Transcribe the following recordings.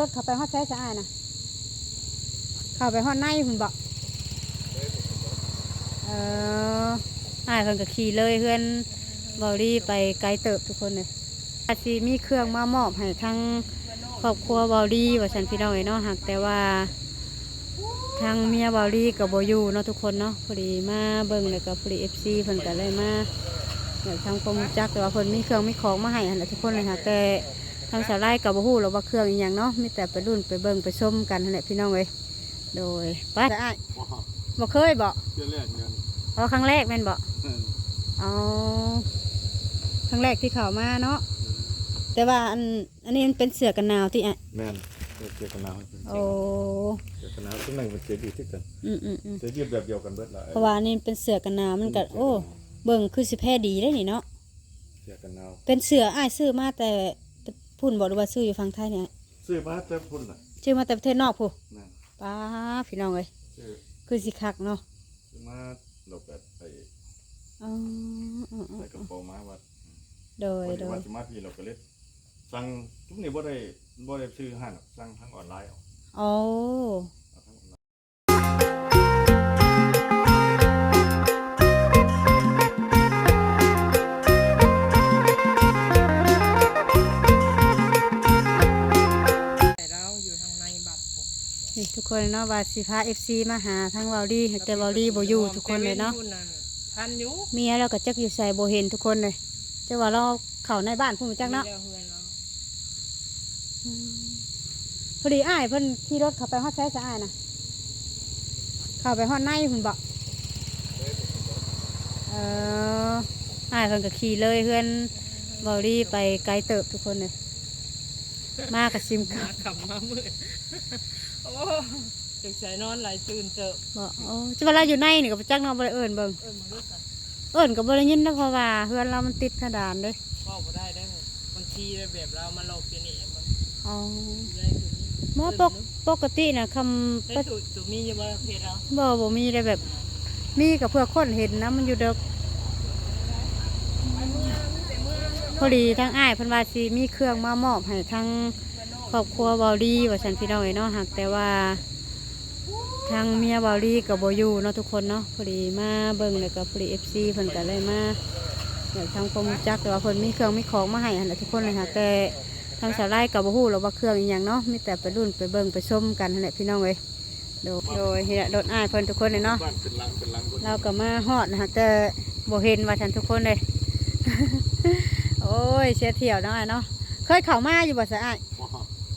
ລົດເຂົ້າໄປຮອດໃສຊະອ້າຍນະ? ເຂົ້າໄປຮອດໃນພຸ້ນບໍ? ເອີ ອ້າຍເພິ່ນກໍຂີ່ເລີຍເຮືອນເບົາລີໄປໄກເຕີບທຸກຄົນເອີຍ. ວ່າຊິມີເຄື່ອງມາມອບໃຫ້ທາງຄອບຄົວເບົາລີວ່າຊັ້ນພີ່ນ້ອງເອີຍເນາະ, ຫາກແຕ່ວ່າທາງເມຍເບົາລີກໍບໍ່ຢູ່ເນາະທຸກຄົນເນາະ. ພໍດີມາເບິ່ງແລ້ວກໍພໍດີເອັຟຊີເພິ່ນກໍເລີຍມາ ຢາກທຳຄວາມຮູ້ຈັກ ແຕ່ວ່າເພິ່ນມີເຄື່ອງມີຂອງມາໃຫ້ຫັ້ນແຫຼະທຸກຄົນເລີຍ. ຫາກແຕ່ທາງສາວໄລກໍບໍ່ຮູ້ຫຼອກວ່າເຄື່ອງອີ່ຫຍັງເນາະ, ມີແຕ່ໄປລຸ້ນໄປເບິ່ງໄປຊົມກັນຫັ້ນແຫຼະພີ່ນ້ອງເອີຍ. ໂດຍ ໄປ ອ້າຍ ບໍ່ເຄີຍບໍ? ເທື່ອແລກນີ້. ອໍ ຄັ້ງແລກແມ່ນບໍ? ອໍ ຄັ້ງແລກທີ່ເຂົ້າມາເນາະ. ແຕ່ວ່າອັນ ອັນນີ້ມັນເປັນເສື້ອກັນໜາວຕິອ້າຍ? ແມ່ນ ເສື້ອກັນໜາວ. ໂອ້ ເສື້ອກັນໜາວ ຊຸດໜຶ່ງເປັນເສື້ອຢືດຄືກັນ. ອືມໆໆ ເສື້ອຢືດແບບດຽວກັນເບິດລະ. ເພາະວ່າອັນນີ້ເປັນເສື້ອກັນໜາວ ມັນກໍ ໂອ້ ເສື້ອກັນໜາວ ເບິ່ງຄືຊິແພດີເດ້ນີ້ເນາະ. ເສື້ອກັນໜາວ ເປັນເສື້ອອ້າຍຊື້ມາແຕ່ພຸ້ນບໍ ຫຼືວ່າຊື້ຢູ່ຝັ່ງໄທນີ້? ຊື້ມາແຕ່ພຸ້ນລະ ຊື້ມາແຕ່ປະເທດນອກພຸ້ນ. ແມ່ນ ປ້າ ພີ່ນ້ອງເອີຍ ຄືຊິຄັກເນາະ. ຊື້ມາແລ້ວກໍໄປ ອໍ ໃສ່ກະເປົາມາວັດ. ໂດຍ ພໍດີວ່າຊິມາພີ້ ແລ້ວກໍເລີຍສັ່ງ. ທຸກນີ້ບໍ່ໄດ້ ບໍ່ໄດ້ຊື້ຮ້ານດອກ ສັ່ງທາງອອນລາຍເອົາ. ອໍ ເອົາທາງອອນລາຍ. ນີ້ທຸກຄົນເນາະ ວ່າຊິພາເອັຟຊີມາຫາທາງເບົາລີ ແຕ່ເບົາລີບໍ່ຢູ່ທຸກຄົນເລີຍເນາະ. ທັນຢູ່ ເມຍລາວກໍຈັກຢູ່ໃສບໍ່ເຫັນທຸກຄົນເລີຍ. ຈັກວ່າລາວເຂົ້າໃນບ້ານພຸ້ນຈັກເນາະ. ອືມ ພໍດີອ້າຍເພິ່ນຂີ່ລົດເຂົ້າໄປຮອດໃສຊະອ້າຍນະ? ເຂົ້າໄປຮອດໃນພຸ້ນບໍ? ເອີ ອ້າຍເພິ່ນກໍຂີ່ເລີຍເຮືອນເບົາລີໄປໄກເຕີບທຸກຄົນເລີຍ. ມາກໍຊິມ ມາຄ່ຳມາມືດ. ໂອ້ ສົງໄສນອນຫຼາຍຕື່ນເຕີບບໍ? ໂອ້ ຈະວ່າລາວຢູ່ໃນນີ້ກໍບໍ່ຈັກເນາະ ບໍ່ໄດ້ເອີ້ນເບິ່ງ. ເອີ້ນເບິ່ງເດີຊະ. ເອີ້ນກໍບໍ່ໄດ້ຍິນນະ ເພາະວ່າເຮືອນລາວມັນຕິດເພດານເດ້. ເວົ້າບໍ່ໄດ້ເດ້ ບາງທີແບບລາວມາຫຼອກຢູ່ນີ້. ອໍ ບໍ່ ປົກ ປົກກະຕິນະ ຄຳ ໂຕ ໂຕມີຢູ່ບໍ່ເພຈລາວ? ບໍ່ ບໍ່ມີເດ້ ແບບ ມີກໍເພື່ອຄົນເຫັນນະ ມັນຢູ່ເດິກ. ພໍດີທາງອ້າຍເພິ່ນວ່າຊິມີເຄື່ອງມາມອບໃຫ້ທາງຄອບຄົວເບົາລີວ່າຊັ້ນພີ່ນ້ອງເອີຍເນາະ. ຫາກແຕ່ວ່າ ທາງເມຍເບົາລີກໍບໍ່ຢູ່ເນາະທຸກຄົນເນາະ. ພໍດີມາເບິ່ງແລ້ວກໍພໍດີເອັຟຊີເພິ່ນກໍເລີຍມາ ຢາກທຳຄວາມຮູ້ຈັກ ແຕ່ວ່າເພິ່ນມີເຄື່ອງມີຂອງມາໃຫ້ຫັ້ນແຫຼະທຸກຄົນເລີຍ. ຫາກແຕ່ທາງສາວໄລກໍບໍ່ຮູ້ຫຼອກວ່າເຄື່ອງອີ່ຫຍັງເນາະ, ມີແຕ່ໄປລຸ້ນໄປເບິ່ງໄປຊົມກັນຫັ້ນແຫຼະພີ່ນ້ອງເອີຍ. ໂດຍ ໂດຍ ນີ້ແຫຼະລົດອ້າຍເພິ່ນທຸກຄົນເລີຍເນາະ. ເປັນຫຼັງເປັນຫຼັງ ລາວກໍມາຮອດ ຫາກແຕ່ບໍ່ເຫັນວ່າຊັ້ນທຸກຄົນເລີຍ. ໂອ້ຍ ເສຍທ່ຽວເນາະອ້າຍເນາະ. ເຄີຍເຂົ້າມາຢູ່ບໍ່ຊະອ້າຍ? ບໍ່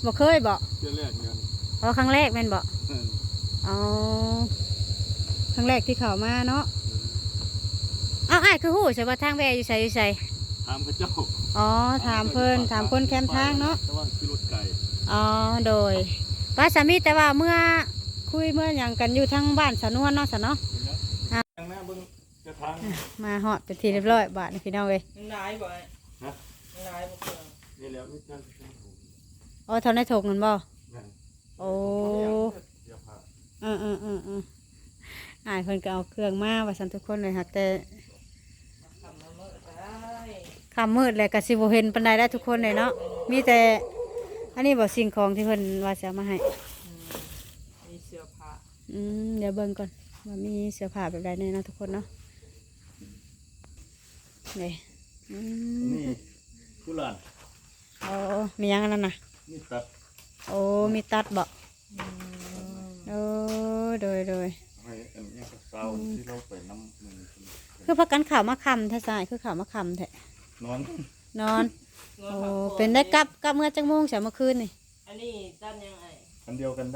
ບໍ່ເຄີຍບໍ? ເທື່ອແລກນີ້. ອໍ ຄັ້ງແລກແມ່ນບໍ? ເອີ ອໍ ຄັ້ງແລກທີ່ເຂົ້າມາເນາະ. ເອີ ເອົ້າ ອ້າຍຄືຮູ້ຊະວ່າທາງແວ່ຢູ່ໃສ ຢູ່ໃສ? ຖາມເຂົາເຈົ້າ. ອໍ ຖາມເພິ່ນ ຖາມຄົນແຄມທາງເນາະ. ແຕ່ວ່າຂີ່ລົດໄກ. ອໍ ໂດຍ ວ່າສາມີແຕ່ວ່າເມືອຄຸຍເມືອຫຍັງກັນຢູ່ທາງບ້ານສານວນເນາະ ຊະເນາະ. ເຫັນແລ້ວ ອ່າ ທາງໜ້າເບິ່ງ ຈະທາງ ມາຮອດເປັນທີ່ຮຽບຮ້ອຍບາດນີ້ພີ່ນ້ອງເອີຍ. ຍັງຫຼາຍບໍ່ອ້າຍ? ຮະ? ຍັງຫຼາຍບໍ່ເຄື່ອງ? ນີ້ແຫຼະ ມີແຕ່ ອໍ ເທົ່າໃນຖົງນັ້ນບໍ່? ແມ່ນ. ໂອ້ ເສື້ອຜ້າ. ເອີໆໆໆ ອ້າຍເພິ່ນກໍເອົາເຄື່ອງມາວ່າຊັ້ນທຸກຄົນເລີຍ. ຫາກແຕ່ ຄ່ຳມາມືດກໍໄດ້ ຄ່ຳມືດແລ້ວກໍຊິບໍ່ເຫັນປານໃດໄດ໋ທຸກຄົນເລີຍເນາະ. ມີແຕ່ອັນນີ້ບໍ່ ສິ່ງຂອງທີ່ເພິ່ນວ່າຊິເອົາມາໃຫ້? ອືມ ມີເສື້ອຜ້າ. ອືມ ດຽວເບິ່ງກ່ອນວ່າມີເສື້ອຜ້າແບບໃດແດ່ເນາະທຸກຄົນເນາະ. ນີ້ ອືມ ນີ້ຜູ້ຫຼານ. ໂອ້ ມີຫຍັງອັນນັ້ນນະ? ມີຕັດ. ໂອ້ ມີຕັດບໍ? ອືມ ໂອ້ ໂດຍໆ ໃຫ້ອັນຫຍັງກັບສາວ ອືມ ທີ່ລາວໄປນຳມື້ນີ້. ຄືພາກັນເຂົ້າມາຄ່ຳແທ້ຊາຍ ຄືເຂົ້າມາຄ່ຳແທ້? ນອນ ນອນ. ໂອ້ ເປັນໄດ້ ກັບ ກັບເມື່ອຈັກໂມງຊະເມື່ອຄືນນີ້? ອັນນີ້ຕັດຫຍັງອ້າຍ? ອັນດຽວກັນ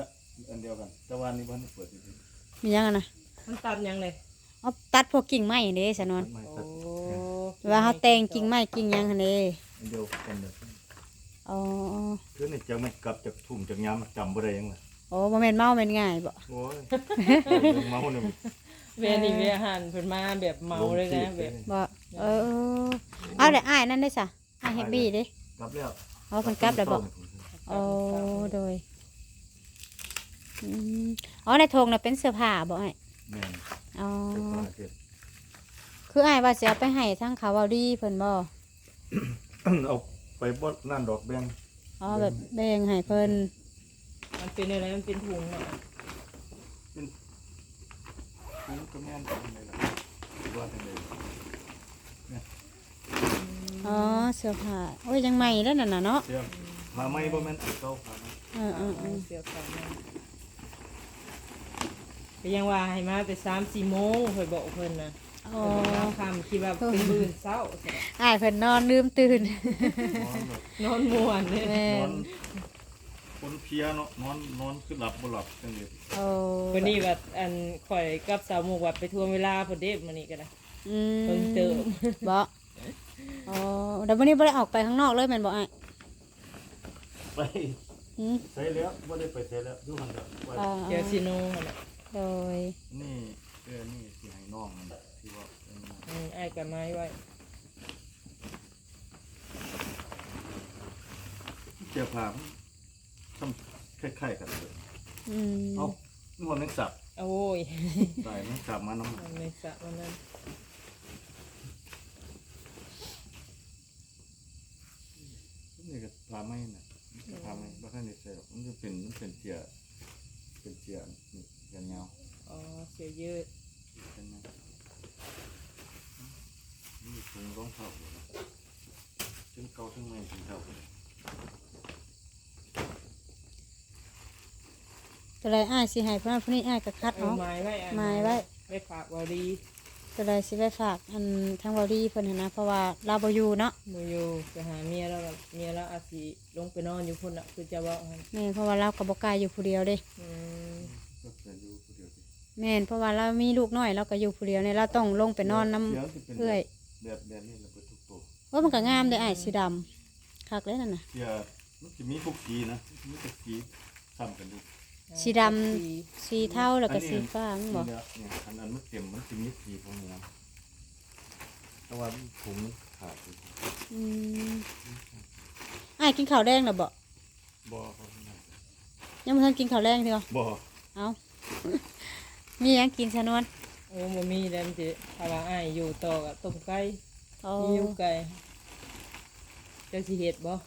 ອັນດຽວກັນ ແຕ່ວ່ານີ້ບໍ່ທັນເປີດຢູ່. ມີຫຍັງຫັ້ນນະ? ມັນຕັດຫຍັງເລີຍ? ເອົາຕັດພວກກິ່ງໄມ້ເດ້ຊະນວນ. ຕັດໄມ້ ໂອ້ ຕັດ ແບບວ່າເຮົາແຕ່ງກິ່ງໄມ້ກິ່ງຫຍັງຫັ້ນເດ້. ອັນດຽວກັນເດີ. ອໍ ຄືນີ້ຈັກແມ່ນກັບຈັກທຸ່ມຈັກຍາມ ຈຳບໍ່ໄດ້ຫຍັງລະ. ໂອ້ ບໍ່ແມ່ນເມົາແມ່ນງ່າຍບໍ? ໂອ້ຍ ເມົານີ້ ແວ່ນີ້ແວ່ຫັ້ນ ເພິ່ນມາແບບເມົາເລີຍນະ ແບບ ບໍ່ ເອີ ເອົາແລ້ວອ້າຍນັ້ນເດ້ຊະ? ອ້າຍແຮັບບີເດ້ ກັບແລ້ວ. ອໍ ເພິ່ນກັບແລ້ວບໍ? ກັບມື້ເຊົ້ານີ້. ອໍ ໂດຍ ອືມ ອໍ ໃນຖົງນະເປັນເສື້ອຜ້າບໍອ້າຍ? ແມ່ນ. ອໍ ເສື້ອຜ້າເກັບ ຄືອ້າຍວ່າຊິເອົາໄປໃຫ້ທາງເຂົາເວົ້າດີເພິ່ນບໍ? ເອົາໄປບໍ່ນັ້ນດອກ ແບ່ງ. ອໍ ແບ່ງ ແບ່ງໃຫ້ເພິ່ນ. ມັນເປັນແນວໃດ? ມັນເປັນຖົງເນາະ? ເປັນ ມັນກໍແມ່ນອັນນີ້ແຫຼະ ວ່າຈັ່ງໃດ? ອໍ ເສື້ອຜ້າ ໂອ້ຍ ຍັງໃໝ່ເດ້ນັ້ນນະເນາະ ເສື້ອຜ້າໃໝ່ ບໍ່ແມ່ນອັນເກົ່າ ຜ້າໃໝ່ ເອີໆໆ ເສື້ອຜ້າໃໝ່ ກໍຍັງວ່າໃຫ້ມາແຕ່ສາມສີ່ໂມງ ຂ້ອຍບອກເພິ່ນນະ ອໍ ເພິ່ນວ່າມາຄ່ຳ ຄິດວ່າເປັນມື້ອື່ນເຊົ້າ ອ້າຍເພິ່ນນອນລືມຕື່ນ ນອນແບບ ນອນມ່ວນເດ້ ແມ່ນ ນອນຄົນເພຍເນາະ ນອນ ນອນຄືຫຼັບບໍ່ຫຼັບຈັ່ງຊີ້ ໂອ້ ມື້ນີ້ວ່າ ອັນ ຂ້ອຍກັບສາວມຸກວ່າໄປທວງເວລາພຸ້ນເດ້ ມື້ນີ້ກໍໄດ້ ອືມ ເພິ່ນເຕີມ ບໍ່? ອໍ ແລ້ວມື້ນີ້ບໍ່ໄດ້ອອກໄປຂ້າງນອກເລີຍແມ່ນບໍ່ອ້າຍ? ໄປ ຫື? ໃສແລ້ວ ບໍ່ໄດ້ໄປໃສແລ້ວ ຢູ່ຫັ້ນແຫຼະ ໄປ ອໍ ແຖວຊີໂນຫັ້ນແຫຼະ ໂດຍ ນີ້ ເອີ ນີ້ຊິໃຫ້ນ້ອງນັ້ນແຫຼະ ທີ່ວ່າ ອືມ ອ້າຍກໍໝາຍໄວ້ ເສື້ອຜ້າມັນ ສ່ຳຄ້າຍໆກັນເລີຍ ອືມ ເອົ້າ ມັນວ່າແມງສາບ ໂອ້ຍ ຕາຍ ແມງສາບມານຳ ແມງສາບມານຳ ນີ້ກໍຜ້າໃໝ່ນະ ອືມ ຜ້າໃໝ່ ບໍ່ທັນໄດ້ໃສ່ດອກ ມັນຈະເປັນ ມັນເປັນເສື້ອ ເປັນເສື້ອນີ້ ແຂນຍາວ ອໍ ເສື້ອຢືດ ແຂນຍາວ ມີຖົງລອງເທົ້າຢູ່ນະ ເຖິງເກົ່າເຖິງໃໝ່ເຖິງເກົ່າ ຕົວໃດອ້າຍຊິໃຫ້ຜູ້ນັ້ນຜູ້ນີ້ ອ້າຍກໍຄັດເອົາ ເອີ ໝາຍໄວ້ ໝາຍໄວ້ ໄວ້ຝາກເວົ້າດີ ຕົວໃດຊິໄວ້ຝາກ ອັນ ທາງເວົ້າດີເພິ່ນຫັ້ນນະ ເພາະວ່າລາວບໍ່ຢູ່ເນາະ ບໍ່ຢູ່ ໄປຫາເມຍລາວ ເມຍລາວອາດຊິລົງໄປນອນຢູ່ພຸ້ນລະ ຄືເຈົ້າເວົ້າຫັ້ນ ແມ່ນ ເພາະວ່າລາວກໍບໍ່ກ້າຢູ່ຜູ້ດຽວເດ້ ອືມ ແມ່ນ ເພາະວ່າລາວມີລູກນ້ອຍ ລາວກໍຢູ່ຜູ້ດຽວນີ້ ລາວຕ້ອງລົງໄປນອນນຳເອື້ອຍ ແບບ ແບບນີ້ລະເບິດທຸກໂຕ ໂອ້ ມັນກໍງາມເດ້ອ້າຍ ສີດຳ ຄັກເດ້ນັ້ນນະ ເສື້ອ ມັນຊິມີທຸກສີນະ ມີແຕ່ສີຊ້ຳກັນຢູ່ ອໍ ສັກສີ ສີເທົາ ແລ້ວກໍສີຟ້າ ແມ່ນບໍ່? ນີ້ແຫຼະ ນີ້ ອັນ ອັນມັນເຕັມ ມັນຊິມີສີພວກນີ້ນະ ແຕ່ວ່າຖົງມັນຂາດຢູ່ ອືມ ອ້າຍກິນເຂົ້າແລງແລ້ວບໍ່? ບໍ່ ຍັງບໍ່ທັນກິນເຂົ້າແລງເທື່ອ ບໍ່ ເອົ້າ ມີຫຍັງກິນຊະນວນ? ໂອ້ ບໍ່ມີແລ້ວ ມັນຊິ ຖ້າວ່າອ້າຍຢູ່ຕໍ່ກໍຕົ້ມໄກ່ ອໍ ມີຢູ່ໄກ່ ເຈົ້າຊິເຮັດບໍ່?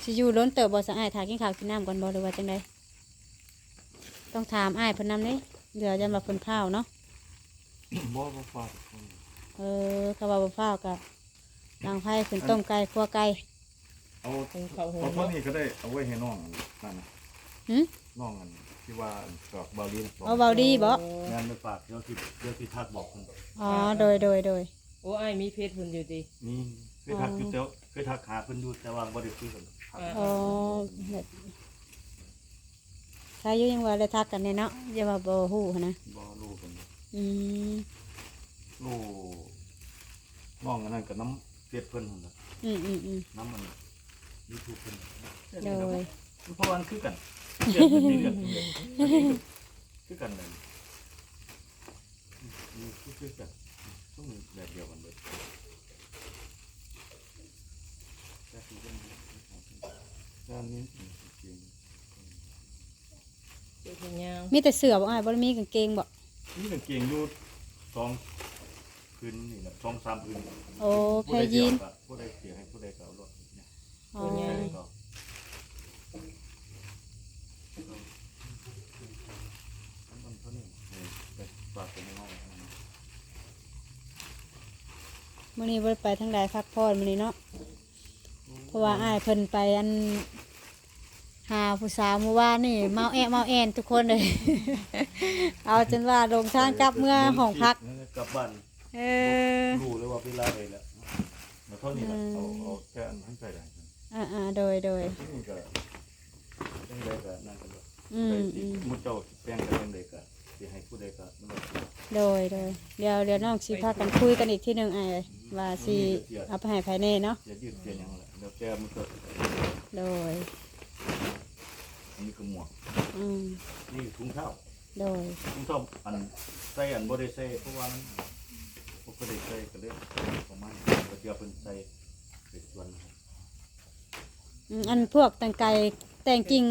ຊິຢູ່ດົນເຕີບບໍ່ຊະອ້າຍ? ຖ້າກິນເຂົ້າກິນນ້ຳກ່ອນບໍ່ ຫຼືວ່າຈັ່ງໃດ? ຕ້ອງຖາມອ້າຍເພິ່ນນຳເດ້ ເພື່ອຢ້ານວ່າເພິ່ນພ້າວເນາະ ບໍ່ ບໍ່ຟ້າວ ເອີ ຄັນວ່າບໍ່ຟ້າວກໍ ດັງໄຟຂຶ້ນ ອັນ ຕົ້ມໄກ່ ຄົວໄກ່ ເອົາ ເອົາເທົ່ານີ້ກໍໄດ້ ເອົາໄວ້ໃຫ້ນ້ອງອັນນັ້ນນະ ຫື? ນ້ອງອັນທີ່ວ່າອັນ ດອກເບົາລີນະ ເອົາເບົາລີບໍ? ແມ່ນ ໄປຝາກ ດຽວຊິ ດຽວຊິທັກບອກເພິ່ນດອກ ອໍ ໂດຍ ໂດຍ ໂດຍ ໂອ້ ອ້າຍມີເຟສເພິ່ນຢູ່ຕິ? ມີ ເຄີຍທັກຢູ່ ອໍ ແຕ່ ເຄີຍທັກຫາເພິ່ນຢູ່ ແຕ່ວ່າບໍ່ໄດ້ຄຸຍກັນ ອໍ ແບບ ໃຄຢູ່ ຍັງວ່າໄດ້ທັກກັນແດ່ເນາະ ຢ່າວ່າບໍ່ຮູ້ຫັ້ນນະ ບໍ່ຮູ້ກັນ ອືມ ຮູ້ ນ້ອງອັນນັ້ນກໍນຳເຟສເພິ່ນຫັ້ນລະ ອືມໆໆ ນຳອັນຢູທູບເພິ່ນ ໂດຍ ເພາະວ່າມັນຄືກັນ ເຟສເພິ່ນມີເລື່ອງ ເລື່ອງ ອັນນີ້ຄືກັນເລີຍ ນີ້ຄືກັນ ຕ້ອງແບບດຽວກັນເບິດ ແຕ່ຄືກັນ ແຕ່ອັນນີ້ ເສື້ອແຂນຍາວ ມີແຕ່ເສື້ອບໍ່ອ້າຍ? ບໍ່ໄດ້ມີກາງເກງບໍ່? ມີກາງເກງຢູ່ສອງຜືນນີ້ແຫຼະ ສອງສາມຜືນ. ໂອ້ ແພຢີນ ຜູ້ໃດຊິເອົາກໍ ຜູ້ໃດຊິໃຫ້ຜູ້ໃດກໍເອົາໂລດ. ອໍ ໃສ່ກໍ ມັນເທົ່ານີ້ ເອີ ໄປຝາກໄປໃຫ້ນ້ອງ. ມື້ນີ້ບໍ່ໄດ້ໄປທາງໃດ ພັກຜ່ອນມື້ນີ້ເນາະ. ເພາະວ່າອ້າຍເພິ່ນໄປອັນ ຫາຜູ້ສາວມື້ວານນີ້ ເມົາແອະເມົາແອນທຸກຄົນເລີຍ ເອົາຈົນວ່າຫຼົງທາງກັບເມືອຫ້ອງພັກ ກັບບ້ານ. ເອີ ບໍ່ຮູ້ເລີຍວ່າເວລາໃດແລ້ວ. ເທົ່ານີ້ລະ ອືມ ເອົາ ເອົາແຕ່ອັນນັ້ນໃສ່ໄດ້. ອ່າໆ ໂດຍໆ ທີ່ນີ້ກໍຈັ່ງໃດກໍນັ້ນກັນ. ອືມ ໃດຊິ ອືມ ໝູ່ເຈົ້າຊິແບ່ງກັນຈັ່ງໃດກໍ ຊິໃຫ້ຜູ້ໃດກໍ ໂດຍໆ ດຽວ ດຽວນ້ອງຊິພາກັນຄຸຍກັນອີກທີໜຶ່ງອ້າຍ ວ່າຊິເອົາໄປໃຫ້ໃຜແດ່ເນາະ. ຈະຢືດຈະຫຍັງລະ ແລ້ວແຕ່ໝູ່ເຈົ້າ. ໂດຍ ອັນນີ້ກໍໝວກ. ອືມ ນີ້ຖົງເທົ້າ. ໂດຍ ຖົງເທົ້າ ອັນໃສ່ ອັນບໍ່ໄດ້ໃສ່ ເພາະວ່າມັນບໍ່ຄ່ອຍໄດ້ໃສ່ ກໍເລີຍປະມານ ແຕ່ເທື່ອເພິ່ນໃສ່ໄປສວນ. ອືມ ອັນພວກແຕ່ງໄກ່ ແຕ່ງກິ່ງ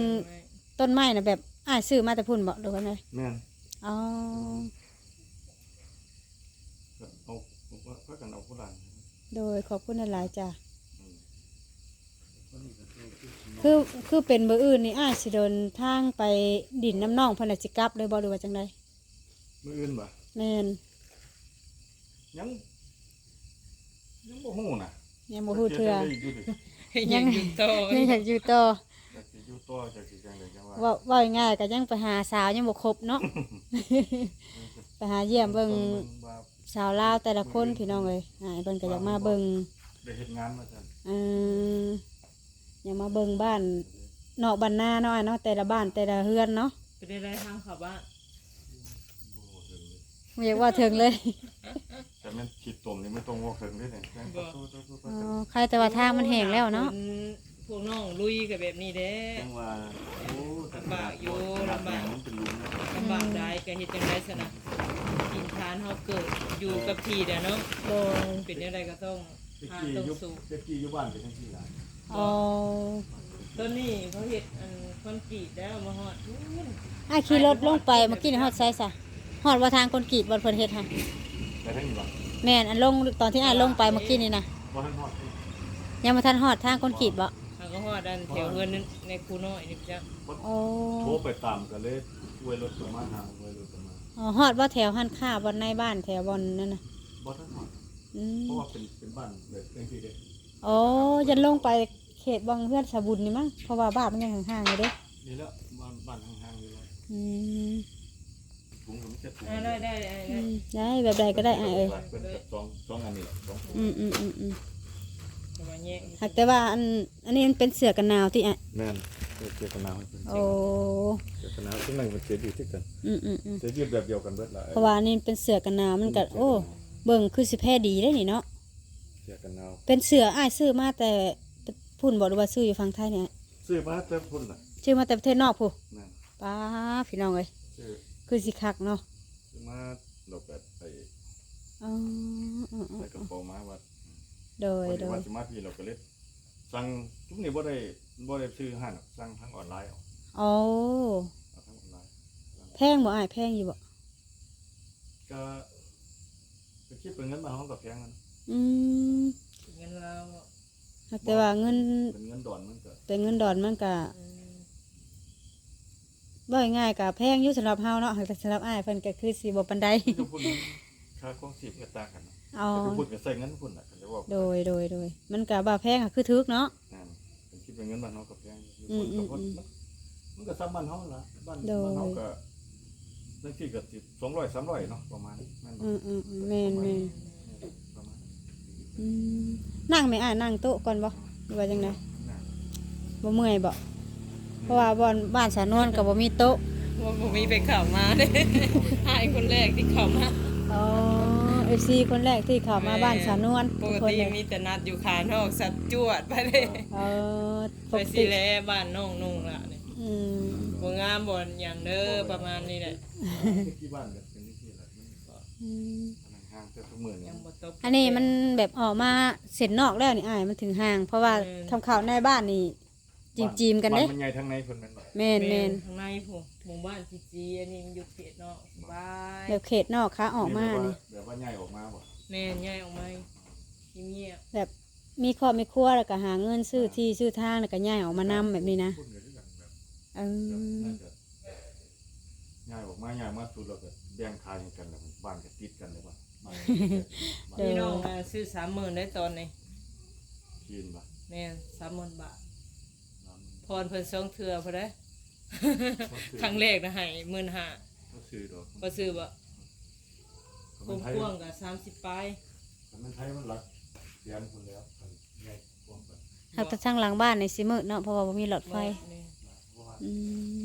ແຕ່ງໄມ້ ຕົ້ນໄມ້ນະ ແບບອ້າຍຊື້ມາແຕ່ພຸ້ນບໍ ຫຼືວ່າໃດ? ແມ່ນ. ອໍ ເອົາ ພາກັນເອົາໂບລານ. ໂດຍ ຂອບຄຸນຫຼາຍໆ ຈ້າ. ອືມ ອັນນີ້ກໍແຕ່ງຄືນ້ອງ ຄື ຄືເປັນມື້ອື່ນນີ້ ອ້າຍຊິເດີນທາງໄປດິນນຳນ້ອງເພິ່ນ ແລ້ວຊິກັບເລີຍບໍ່ ຫຼືວ່າຈັ່ງໃດ? ມື້ອື່ນບໍ່? ແມ່ນ. ຍັງ ຍັງບໍ່ຮູ້ນະ ຍັງບໍ່ຮູ້ເທື່ອ ຍັງຢູ່ຕໍ່ ຍັງຢາກຢູ່ຕໍ່ ຈັກຊິຢູ່ຕໍ່ ຈັກຊິຈັ່ງໃດ ຈັ່ງວ່າ ເວົ້າ ເວົ້າງ່າຍໆ ກໍຍັງໄປຫາສາວຍັງບໍ່ຄົບເນາະ ໄປຫາຢ້ຽມເບິ່ງ ເບິ່ງວ່າ ສາວລາວແຕ່ລະຄົນ ມື້ອື່ນ ພີ່ນ້ອງເອີຍ ອ້າຍເພິ່ນກໍຢາກມາເບິ່ງ ວ່າເພິ່ນບໍ່ໄດ້ເຮັດງານວ່າຊັ້ນ ເອີ ຢາກມາເບິ່ງບ້ານນອກບ້ານນາເນາະ ອ້າຍເນາະ ແຕ່ລະບ້ານແຕ່ລະເຮືອນເນາະ ເປັນຈັ່ງໃດທາງເຂົ້າບ້ານ? ບໍ່ເຖິງເລີຍ ບໍ່ຢາກເວົ້າເຖິງເລີຍ ແຕ່ແມ່ນຂີ້ຕົມນີ້ມັນຕ້ອງເວົ້າເຖິງເດ້ນີ້ ບໍ່ ອໍ ໄຄແຕ່ວ່າທາງມັນແຫ້ງແລ້ວເນາະ ໂອ້ ພວກນ້ອງລຸຍກໍແບບນີ້ແຫຼະ ຈັ່ງວ່າ ໂອ້ ລຳບາກຢູ່ ລຳບາກ ມັນເປັນຫຼຸມ ລຳບາກຫຼາຍ ກໍເຮັດຈັ່ງໃດຊັ້ນນະ ຖິ່ນຖານເຮົາເກີດຢູ່ກັບທີ່ແຫຼະເນາະ ໂດຍ ເປັນແນວໃດກໍຕ້ອງ ແຕ່ກີ້ຢູ່ ແຕ່ກີ້ຢູ່ບ້ານເປັນຈັ່ງຊີ້ລະ ອໍ ຕອນນີ້ເຂົາເຮັດອັນຄອນກຣີດແລ້ວ ມາຮອດພຸ້ນ ອ້າຍຂີ່ລົດລົງໄປເມື່ອກີ້ນີ້ຮອດໃສຊະ? ຮອດບໍ່ທາງຄອນກຣີດບ່ອນເພິ່ນເຮັດຫັ້ນ? ໄປທາງນີ້ບໍ່? ແມ່ນ ອັນລົງ ຕອນທີ່ອ້າຍລົງໄປເມື່ອກີ້ນີ້ນະ ບໍ່ທັນຮອດ ຍັງບໍ່ທັນຮອດທາງຄອນກຣີດບໍ່? ຫາກໍຮອດອັນແຖວເຮືອນໃນຄູນ້ອຍນີ້ຈ້ະ ອໍ ໂທໄປຕາມກັນເລີຍ ອວຍລົດກັນມາ ຫາອວຍລົດກັນມາ ອໍ ຮອດບໍ່ແຖວຮ້ານຄ້າບ່ອນໃນບ້ານ ແຖວບ່ອນນັ້ນນະ? ບໍ່ທັນຮອດ ອືມ ເພາະວ່າເປັນ ເປັນບ້ານແບບຈັ່ງຊີ້ເດ້ ອໍ ຢ້ານລົງໄປເຂດບ່ອນເຮືອນສາບຸນນີ້ມັ້ງ ເພາະວ່າບ້ານມັນຍັງຫ່າງໆຢູ່ເດ້ ນີ້ແຫຼະ ບ້ານ ບ້ານຫ່າງໆຢູ່ແຫຼະ ອືມ ຖົງກໍມີແຕ່ຖົງ ອ່າ ໄດ້ ໄດ້ ໄດ້ ອືມ ໄດ້ ແບບໃດກໍໄດ້ອ້າຍເອີຍ ເພິ່ນກໍສອງ ສອງອັນນີ້ແຫຼະ ສອງ ອືມໆໆໆ ປະມານນີ້ ຫາກແຕ່ວ່າອັນ ອັນນີ້ມັນເປັນເສື້ອກັນໜາວຕິອ້າຍ? ແມ່ນ ເສື້ອກັນໜາວໃຫ້ເພິ່ນ ໂອ້ ເສື້ອກັນໜາວ ຊຸມນັ້ນເພິ່ນເສຍຊີວິດຄືກັນ ອືມໆໆ ເສຍຊີວິດແບບດຽວກັນເບິດລະ ເພາະວ່າອັນນີ້ເປັນເສື້ອກັນໜາວ ມັນກໍ ໂອ້ ເສື້ອກັນໜາວ ເບິ່ງຄືຊິແພ້ດີເດ້ນີ້ເນາະ ເສື້ອກັນໜາວ ເປັນເສື້ອອ້າຍຊື້ມາແຕ່ພຸ້ນບໍ່ ຫຼືວ່າຊື້ຢູ່ຝັ່ງໄທນີ້ອ້າຍ? ຊື້ມາແຕ່ພຸ້ນລະ ຊື້ມາແຕ່ປະເທດນອກພຸ້ນ ແມ່ນ ປ້າ ພີ່ນ້ອງເອີຍ ຊື້ ຄືຊິຄັກເນາະ ຊື້ມາ ແລ້ວກໍໄປ ອໍ ເອີໆໆ ໃສ່ກະເປົາມາວ່າ ໂດຍ ພໍດີວ່າ ໂດຍ ຊິມາພີ້ ແລ້ວກໍເລີຍສັ່ງ ຊຸມນີ້ບໍ່ໄດ້ ບໍ່ໄດ້ຊື້ຮ້ານດອກ ສັ່ງທາງອອນລາຍເອົາ ອໍ ເອົາທາງອອນລາຍ ແພງບໍ່ອ້າຍ ແພງຢູ່ບໍ່? ກະ ກະຄິດເປັນເງິນບ້ານເຮົາກະແພງຫັ້ນ ອືມ ເປັນເງິນລາວ ຫາກແຕ່ວ່າເງິນ ເປັນເງິນດອນມັນກະ ເປັນເງິນດອນມັນກະ ອືມ ເວົ້າງ່າຍໆ ກະແພງຢູ່ສຳລັບເຮົາເນາະ ຫາກແຕ່ສຳລັບອ້າຍເພິ່ນກະຄືຊິບໍ່ປານໃດ ຢູ່ພຸ້ນ ຄ່າຄອງຊີບກະຕ່າງກັນເນາະ ອໍ ຢູ່ພຸ້ນກະໃຊ້ເງິນພຸ້ນລະ ຄັນຈະເວົ້າ ໂດຍ ໂດຍ ໂດຍ ມັນກະວ່າແພງກະຄືຖືກເນາະ ແມ່ນ ຄັນຄິດເປັນເງິນບ້ານເຮົາກະແພງຢູ່ ອືມ ມັນກະ ອືມ ມັນ ມັນກະສ່ຳບ້ານເຮົາລະ ບ້ານ ໂດຍ ບ້ານເຮົາກະ ຈັ່ງຊີ້ກະສິບ ສອງຮ້ອຍ ສາມຮ້ອຍເນາະ ປະມານນີ້ ແມ່ນບໍ່? ອືມໆໆ ແມ່ນໆ ປະມານ ອືມ ນັ່ງແມ່ອ້າຍ ນັ່ງໂຕະກ່ອນບໍ່ ຫຼືວ່າຈັ່ງໃດ? ນັ່ງ ບໍ່ເມື່ອຍບໍ່? ເພາະວ່າບ່ອນບ້ານສານວນກະບໍ່ມີໂຕະ ບໍ່ ບໍ່ມີໃຜເຂົ້າມາເດ້ ອ້າຍຄົນແລກທີ່ເຂົ້າມາ ອໍ ເອັຟຊີຄົນແລກທີ່ເຂົ້າມາ ແມ່ນ ບ້ານສານວນ ປົກກະຕິ ທຸກຄົນເລີຍ ມີແຕ່ນັດຢູ່ຂ້າງນອກ ສັດຈວດໄປເດ້ ອໍ ປົກກະຕິ ໄປຊີ້ແຫຼະ ບ້ານນ້ອງນຸ່ງລະນີ້ ອືມ ບໍ່ງາມບໍ່ຫຍັງເດີ ປະມານນີ້ແຫຼະ ທີ່ບ້ານກະເປັນຈັ່ງຊີ້ແຫຼະ ມັນກະ ອືມ ຫ່າງໆ ແຕ່ທຸກມື້ນີ້ ຍັງບໍ່ຕົກ ອັນນີ້ມັນແບບອອກມາເສັ້ນນອກແລ້ວນີ້ອ້າຍ ມັນເຖິງຫ່າງ ເພາະວ່າ ແມ່ນ ຄຳເຂົ້າໃນບ້ານນີ້ ຈີມໆກັນເດ້ ບ້ານມັນໃຫຍ່ທາງໃນພຸ້ນແມ່ນບໍ່? ແມ່ນໆ ແມ່ນ ທາງໃນພຸ້ນ ໝູ່ບ້ານຈີໆ ອັນນີ້ມັນຢູ່ເຂດນອກ ສະບາຍ ແບບເຂດນອກ ຂາອອກມານີ້ ແບບວ່າ ແບບວ່າຍ້າຍອອກມາບໍ່? ແມ່ນ ຍ້າຍອອກມາ ງຽບໆ ແບບມີຄອບມີຄົວ ແລ້ວກະຫາເງິນຊື້ ອ່າ ທີ່ຊື້ທາງ ແລ້ວກະຍ້າຍອອກມານຳແບບນີ້ນະ ພຸ້ນກະຄືກັນແບບ ເອີ ແບບນັ້ນກະ ຍ້າຍອອກມາ ຍ້າຍມາສຸດແລ້ວກະແບ່ງຂາຍໃຫ້ກັນແລ້ວ ບ້ານກະຕິດກັນແລ້ວ ບ້ານ ໂດຍ ພີ່ນ້ອງ ອ່າ ຊື້ສາມໝື່ນໄດ້ຕອນນີ້ ຈີນບໍ່? ແມ່ນ ສາມໝື່ນບາດ ສາມໝື່ນ ຜ່ອນເພິ່ນສອງເທື່ອພຸ້ນເດ້ ຄັ້ງແລກນະໃຫ້ໝື່ນຫ້າ ບໍ່ຊື້ດອກ ບໍ່ຊື້ບໍ່? ຄວາມກວ້າງກະສາມສິບປາຍ ຄັນແມ່ນໄທມັນຫຼັກແສນພຸ້ນແລ້ວ ຄັນໃຫຍ່ກວ້າງປານ ຫາກແຕ່ທາງຫຼັງບ້ານນີ້ຊິມືດເນາະ ເພາະວ່າບໍ່ມີຫຼອດໄຟ ແມ່ນ ອື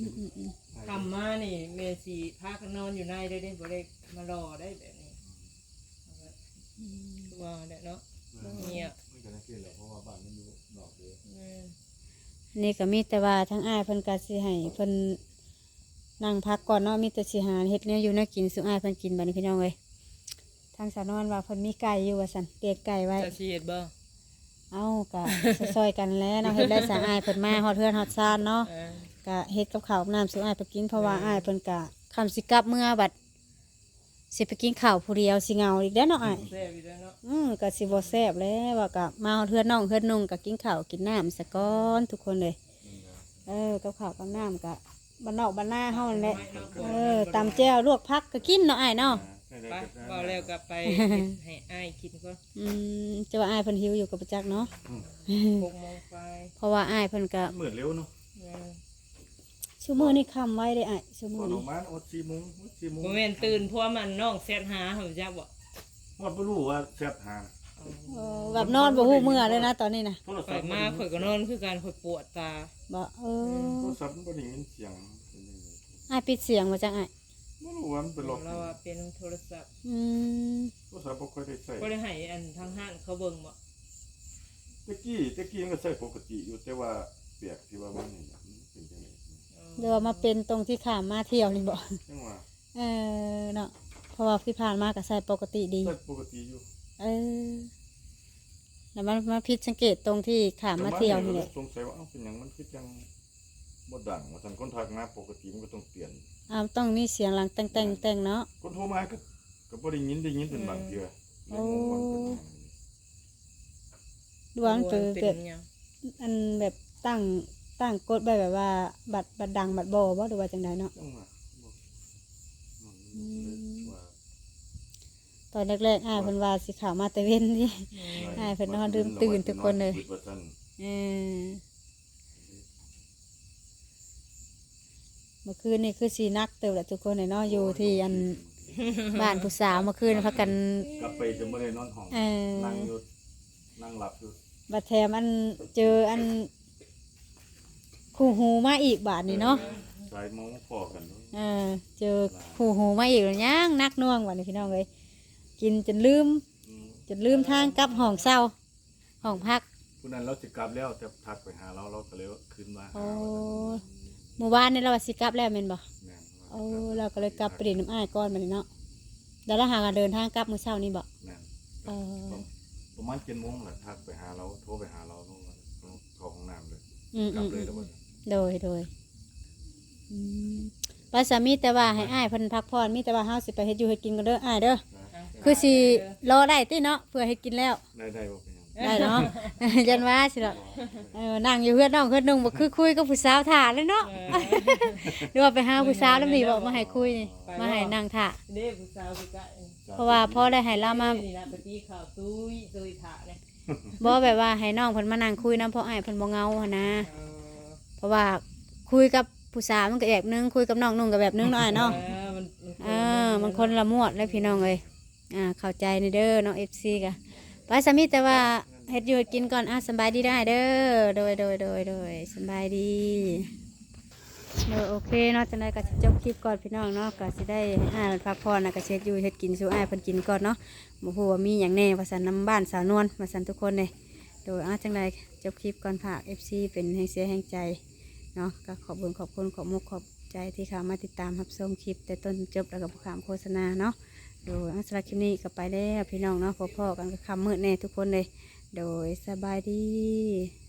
ມ ອືມໆ ຄ່ຳມານີ້ແມ່ນຊິພາກັນນອນຢູ່ໃນເດ້ ບໍ່ໄດ້ມາລໍໄດ້ແບບນີ້ ອືມ ຄືວ່າແຫຼະເນາະ ງຽບ ມັນກະຈັ່ງຊີ້ແຫຼະ ເພາະວ່າບ້ານມັນຢູ່ນອກເດ້ ແມ່ນ ອັນນີ້ກະມີແຕ່ວ່າທາງອ້າຍເພິ່ນກະຊິໃຫ້ເພິ່ນ ນັ່ງພັກກ່ອນເນາະ ມີແຕ່ຊິຫາເຮັດແນວຢູ່ແນວກິນສູ່ອ້າຍເພິ່ນກິນບາດນີ້ພີ່ນ້ອງເອີຍ ທາງສາວນວນວ່າເພິ່ນມີໄກ່ຢູ່ວ່າຊັ້ນ ລ້ຽງໄກ່ໄວ້ ເຈົ້າຊິເຮັດບໍ່? ເອົ້າ ກະຊ່ອຍໆກັນແຫຼະເນາະ ເຮັດແລ້ວສາອ້າຍເພິ່ນມາຮອດເຮືອນຮອດຊານເນາະ ເອີ ກະເຮັດກັບເຂົ້າກັບນ້ຳສູ່ອ້າຍເພິ່ນກິນ ເພາະວ່າ ແມ່ນ ອ້າຍເພິ່ນກະ ຄ່ຳຊິກັບເມືອບັດ ຊິໄປກິນເຂົ້າຜູ້ດຽວຊິເຫງົາອີກແລ້ວເນາະອ້າຍ ແຊບອີກແລ້ວເນາະ ອືມ ກະຊິບໍ່ແຊບແລ້ວ ວ່າກະມາຮອດເຮືອນນ້ອງເຮືອນນຸ່ງກະກິນເຂົ້າກິນນ້ຳສາກ່ອນທຸກຄົນເລີຍ ອືມ ເອີ ກັບເຂົ້າກັບນ້ຳກະບ້ານນອກບ້ານນາເຮົາຫັ້ນແຫຼະ. ເອີ ຕຳແຈ່ວລວກຜັກກະກິນເນາະອ້າຍເນາະ. ອ່າ ໄປ ເວົ້າແລ້ວກໍໄປເຮັດໃຫ້ອ້າຍກິນກ່ອນ. ອືມ ແຕ່ວ່າອ້າຍເພິ່ນຫິວຢູ່ກໍບໍ່ຈັກເນາະ. ອືມ ຫົກໂມງປາຍ ເພາະວ່າອ້າຍເພິ່ນກໍມືດເລັວເນາະ. ແມ່ນ ຊຸມື້ນີ້ຄ່ຳໄວເດ້ອ້າຍ ຊຸມື້ນີ້. ປະມານ ໂອ້ ສີ່ໂມງ ສີ່ໂມງ. ບໍ່ແມ່ນຕື່ນພວມອັນນ້ອງແຊັດຫາ ຮູ້ຈັກບໍ່? ຮອດບໍ່ຮູ້ວ່າແຊັດຫາ. ອໍ ເອີ ແບບນອນບໍ່ຮູ້ເມື່ອເລີຍນະຕອນນີ້ນະ. ໂທລະສັບມາ ຂ້ອຍກໍນອນຄືກັນ ຂ້ອຍປວດຕາ. ບໍ່ ເອີ ອືມ ໂທລະສັບມັນບໍ່ໄດ້ຍິນສຽງ ເປັນຈັ່ງໃດ? ອ້າຍປິດສຽງບໍ່ຈັກອ້າຍ? ບໍ່ຮູ້ວ່າມັນເປັນລັອກ ລາວວ່າເປັນໂທລະສັບ. ອືມ ໂທລະສັບບໍ່ຄ່ອຍໄດ້ໃຊ້. ບໍ່ໄດ້ໃຫ້ອັນທາງຮ້ານເຂົາເບິ່ງບໍ່? ແຕ່ກີ້ ແຕ່ກີ້ມັນກໍໃຊ້ປົກກະຕິຢູ່ ແຕ່ວ່າແປກທີ່ວ່າມັນນີ້ ມັນເປັນຈັ່ງໃດ? ອໍ ຫຼືວ່າມາເປັນຕົງທີ່ຂ້າມມາທ່ຽວນີ້ບໍ່? ຈັ່ງວ່າ ເອີ ເນາະ ເພາະວ່າທີ່ຜ່ານມາກໍໃຊ້ປົກກະຕິດີ. ໃຊ້ປົກກະຕິຢູ່. ເອີ ແລ້ວມັນມາຜິດສັງເກດຕົງທີ່ຂ້າມມາທ່ຽວນີ້ແຫຼະ. ສງໄສວ່າ ເອົ້າ ເປັນຫຍັງມັນຄືຈັ່ງບໍ່ດັງວ່າຊັ້ນ. ຄົນທັກມາປົກກະຕິມັນກໍຕ້ອງເຕືອນ. ອ້າວ ຕ້ອງມີສຽງຫຼັງແຕ່ງໆ ແຕ່ງເນາະ. ຄົນໂທມາກໍ ກໍບໍ່ໄດ້ຍິນ ໄດ້ຍິນເປັນບາງເທື່ອ. ເອີ ເລີຍງົງວ່າເປັນຫຍັງ. ຫຼືວ່າມັນເປັນແບບ ອັນແບບຕັ້ງ ຕັ້ງກົດໄວ້ແບບວ່າບັດ ບັດດັງບັດບໍ່ບໍ່ ຫຼືວ່າຈັ່ງໃດເນາະ? ອືມ ຕອນແລກໆ ອ້າຍເພິ່ນວ່າຊິເຂົ້າມາແຕ່ເວັນນີ້ ແມ່ນ ອ້າຍເພິ່ນນອນລືມຕື່ນທຸກຄົນເລີຍ. ເອີ ເມື່ອຄືນນີ້ຄືຊິໜັກເຕີບແຫຼະທຸກຄົນເລີຍເນາະ ຢູ່ທີ່ອັນບ້ານຜູ້ສາວ. ເມື່ອຄືນພາກັນກັບໄປຈົນບໍ່ໄດ້ນອນຫ້ອງ. ເອີ ນັ່ງຢູ່ ນັ່ງຫຼັບຢູ່. ບັດແຖມອັນເຈີອັນຄູ່ຫູມາອີກບາດນີ້ເນາະ. ເອີ ສາຍເມົາພໍ້ກັນ. ເອີ ເຈີຄູ່ຫູມາອີກ ຍັງໜັກໜ່ວງບາດນີ້ພີ່ນ້ອງເອີຍ ກິນຈົນລືມ ອືມ ຈົນລືມທາງກັບຫ້ອງເຊົ່າ ຫ້ອງພັກ. ຜູ້ນັ້ນລາວຊິກັບແລ້ວ ແຕ່ທັກໄປຫາລາວ ລາວກໍເລີຍຂຶ້ນມາຫາ. ໂອ້ ວ່າຊັ້ນ. ມື້ວານນີ້ລາວວ່າຊິກັບແລ້ວແມ່ນບໍ່? ແມ່ນ. ໂອ້ ລາວກໍເລີຍກັບໄປຫຼິ້ນນຳອ້າຍກ່ອນບາດນີ້ເນາະ. ແລ້ວລາວຫາກະເດີນທາງກັບມື້ເຊົ້ານີ້ບໍ່? ແມ່ນ. ເອີ ປະມານເຈັດໂມງແຫຼະ ທັກໄປຫາລາວ ໂທໄປຫາລາວ ລາວເຂົ້າຫ້ອງນ້ຳເລີຍ. ອືມ ກັບເລີຍແລ້ວ. ໂດຍ ໂດຍ. ອືມ ໄປສາ ມີແຕ່ວ່າໃຫ້ອ້າຍເພິ່ນພັກຜ່ອນ ມີແຕ່ວ່າເຮົາຊິໄປເຮັດຢູ່ເຮັດກິນກ່ອນເດີອ້າຍເດີ. ຄືຊິລໍໄດ້ຕິເນາະ ເພື່ອເຮັດກິນແລ້ວ. ໄດ້ ໄດ້ ບໍ່ເປັນຫຍັງ. ໄດ້ເນາະ ຢ້ານວ່າຊິດອກ. ເອີ ນັ່ງຢູ່ເຮືອນນ້ອງເຮືອນນຸ່ງ ບໍ່ຄືຄຸຍກັບຜູ້ສາວຖ້າເລີຍເນາະ. ເອີ ຫຼືວ່າໄປຫາຜູ້ສາວນຳນີ້ບໍ່ ມາໃຫ້ຄຸຍນີ້ ມາໃຫ້ນັ່ງຖ້າເດ້ຜູ້ສາວຄືກະ. ເພາະວ່າພໍໄດ້ໃຫ້ລາວມາ ນີ້ນະ ໄປຕີຂ່າວຕຸ້ຍຕຸ້ຍຖ້າເດ້. ບໍ່ ແບບວ່າໃຫ້ນ້ອງເພິ່ນມານັ່ງຄຸຍນຳ ເພາະອ້າຍເພິ່ນບໍ່ເຫງົາຫັ້ນນະ. ເອີ ເພາະວ່າຄຸຍກັບຜູ້ສາວມັນກໍແບບໜຶ່ງ ຄຸຍກັບນ້ອງນຸ່ງກໍແບບໜຶ່ງເນາະອ້າຍເນາະ. ເອີ ມັນ ມັນ ເອີ ມັນຄົນລະມວດແຫຼະພີ່ນ້ອງເອີຍ. ອ່າ ເຂົ້າໃຈແດ່ເດີເນາະ ເອັຟຊີ ກະ ໄປສາ ມີແຕ່ວ່າເຮັດຢູ່ເຮັດກິນກ່ອນ. ອ່າ ສະບາຍດີເດີອ້າຍເດີ. ໂດຍ ໂດຍ ໂດຍ ໂດຍ ສະບາຍດີ. ໂດຍ ໂອເຄເນາະ ຈັ່ງໃດກໍຊິຈົບຄລິບກ່ອນພີ່ນ້ອງເນາະ. ກໍຊິໄດ້ໃຫ້ອ້າຍເພິ່ນພັກຜ່ອນ ແລ້ວກໍຊິເຮັດຢູ່ເຮັດກິນສູ່ອ້າຍເພິ່ນກິນກ່ອນເນາະ. ບໍ່ຮູ້ວ່າມີຫຍັງແດ່ວ່າຊັ້ນ ນຳບ້ານສາວນວນວ່າຊັ້ນທຸກຄົນເດ້. ໂດຍ ເອົາ ຈັ່ງໃດຈົບຄລິບກ່ອນ ຝາກ ເອັຟຊີ ເປັນແຮງເຊຍແຮງໃຈເນາະ. ກໍຂອບບຸນຂອບຄຸນ ຂອບມຸກຂອບໃຈທີ່ເຂົ້າມາຕິດຕາມຮັບຊົມຄລິບແຕ່ຕົ້ນຈົນຈົບ ແລ້ວກໍບໍ່ຂ້າມໂຄສະນາເນາະ. ໂດຍ ເອົາ ສຳລັບຄລິບນີ້ກໍໄປແລ້ວພີ່ນ້ອງເນາະ. ພໍ້ໆກັນກໍຄ່ຳມືດແດ່ທຸກຄົນເດ້. ໂດຍ ສະບາຍດີ.